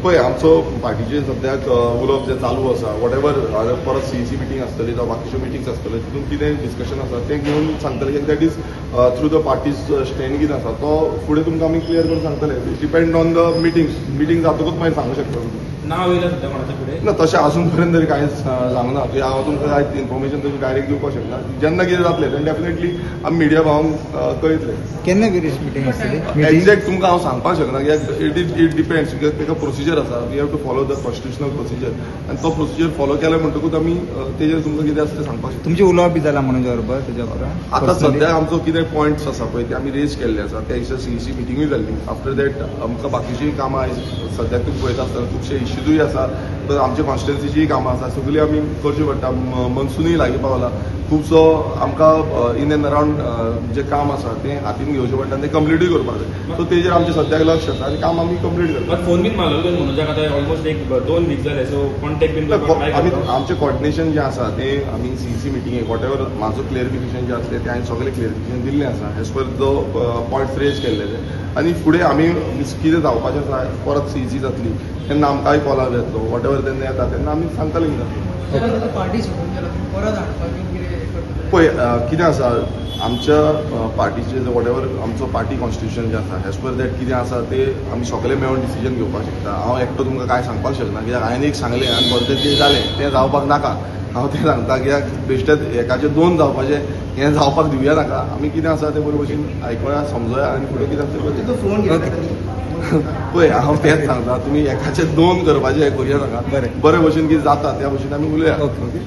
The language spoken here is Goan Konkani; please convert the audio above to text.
पळय, आमचो पार्टीचे सद्याक उलोवप जें चालू आसा, what ever परत सीईसी मिटींग आसतली जावं बाकीच्यो मिटींग्स आसतल्यो, तितून कितें डिस्कशन आसा तें घेवन सांगतले, कित्याक that is through the party's stand कितें आसा तो फुडें तुमकां आमी क्लियर करून सांगतले. Depend on the meetings. Meeting जातकूच मागीर सांगूंक शकता तुमी. नाव येयलें सद्या कोणाच्या फुडें? ना, तशें अजून पर्यंत तरी कांयच सांगना की हांव तुमकां कांय इन्फॉर्मेशन तशी डायरेक्ट दिवपाक शकना. जेन्ना कितें जातलें तेन्ना डेफिनेटली आमी मिडिया भावांक कळयतले. केन्ना विरेश मिटींग आसतली, मिटींग? एक्झॅक्ट तुमकां हांव सांगपाक शकना, कित्याक it depends, कित्याक ताका प्रोसिजर आसा. We have to follow the constitutional procedure आनी तो प्रोसिजर फॉलो केलो म्हणटकूच आमी तेजेर तुमकां कितें आसा तें सांगपाक शकता. तुमचें उलोवप बी जालां मनोजा बरोबर तेज्या उपरांत? आतां सद्या आमचो कितें पॉयंट्स आसा पळय, ते आमी रेज केल्ले आसा. त्या दिसा सीईसी मिटिंगूय जाल्ली. आफ्टर that आमकां बाकीचीय कामां आयज सद्याक तुमी पळयता आसतना खुबशे इश्यूजूय आसा, तर आमच्या कॉन्स्टिट्युन्सीचीय कामां आसा, सगळीं आमी करची पडटा. मनसुनूय लागीं पावला. खुबसो आमकां इन एंड अरावंड जें काम आसा तें हातीन घेवचें पडटा आनी तें कंप्लिटूय करपाक जाय. सो तेजेर आमचें सद्याक लक्ष आसा आनी काम आमी कंप्लीट करता. मात फोन बीन मारलो तुवें मनोजाक? आतां ऑलमोस्ट एक 2 वीक जाले, सो कॉन्टेक्ट बीन करपाक ट्राय आमी करता? आमचें कॉर्डिनेशन जें आसा तें आमी सीईसी मिटिंगेक what ever म्हाजो क्लियरिफिकेशन जें आसलें तें हांवें सगळें क्लियरिफिकेशन दिल्लें आसा as per the points raise केल्ले ते. आनी फुडें आमी कितें जावपाचें आसा, परत सीईसी जातली तेन्ना आमकांय कॉल येतलो, what ever तेन्ना येता तेन्ना आमी सांगतले कितें. सर, पार्टी सोडून गेला, परत हाडपाक कितें करतले? पळय, कितें आसा, आमच्या पार्टीचे what ever आमचो पार्टी कॉन्स्टिट्युशन जें आसा, एज पर that कितें आसा तें आमी सगळे मेळून डिसिजन घेवपाक शकता. हांव एकटो तुमकां कांय सांगपाक शकना, कित्याक हांवें एक सांगलें आनी भलतें कितें जालें, तें जावपाक नाका. हांव तें सांगता, कित्याक बेश्टेच एकाचे दोन जावपाचें हें जावपाक दिवया नाका. आमी कितें आसा तें बरे भशेन आयकुया, समजोया आनी फुडें कितें आसा तें करया. फोन. पळय, हांव तेंच सांगता, तुमी एकाचे दोन करपाचें हें करुया नाका. बरें. बरे भशेन कितें जाता त्या भशेन आमी उलोवया. ओके. ओके.